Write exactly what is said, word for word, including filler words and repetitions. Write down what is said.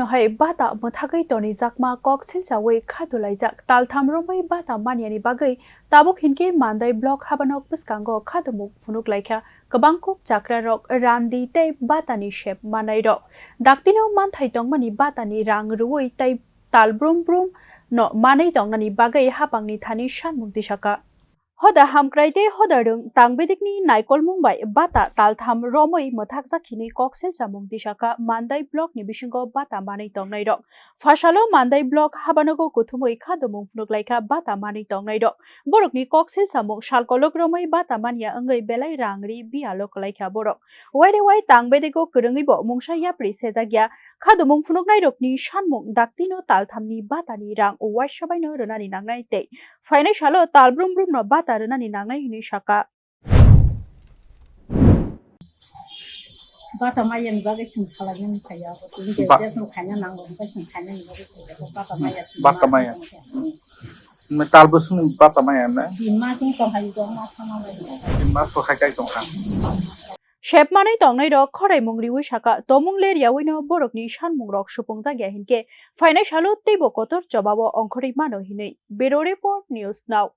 Hai bata mwthagwi tonijakma kok silchawi khadulaijak taltham romwi bata maniani bagwi tabuk hinkhe Mandai block habanok bwskango khadumung phunuk laikha kwbang kuk chakrarok randi tei batani sep manairok. Daktino manthai tongmani batani rang rwui tei tal brum brum no manwi tongnani bagwi hapangni thani sanmung tisaka. Hoda hamkrai tei hoda rwng tangbedekni naikolmung bai bata taltham romwi mwthakjak hinwi kok silchamung tisaka Mandai blockni bisingo bata manwi tongnairok. Phasalo Mandai block habanogo kuthumwi khadumung phunuk laikha bata manwi tongnairok. Borokni kok silchamung sal kolok romwi bata manya wngwi belai rang ri biyalo kwlaikha borok. Waire wai tangbedego kwrwngwibo mungsa yapri sejakya. Khadumung phunuknairokni sanmung daktino talthamni batani rang uaisa baino rwnani nangnai tei phainai salo tal brum brumno bata rwnani nangnai hinwi saka. Bata maya ni bagwi chwng salaimani phaiya. Ba- Chwng khaina nango, hwnkhe chwng khainani bagwi phaiya. Bata maya. Bata maya. Talbwswngni bata maya na? Tin mas wng tong hai, tong mas sama bai. Tin mas so hai kai tong kha. Sep manwi tongnairok khoraimung riwi saka, tomung ler yawino borokni sanmungrok supungjak ya hinkhe phainai salo teibo kotor chobao ongkhorwi mano hinwi. Bureau Report, News Now.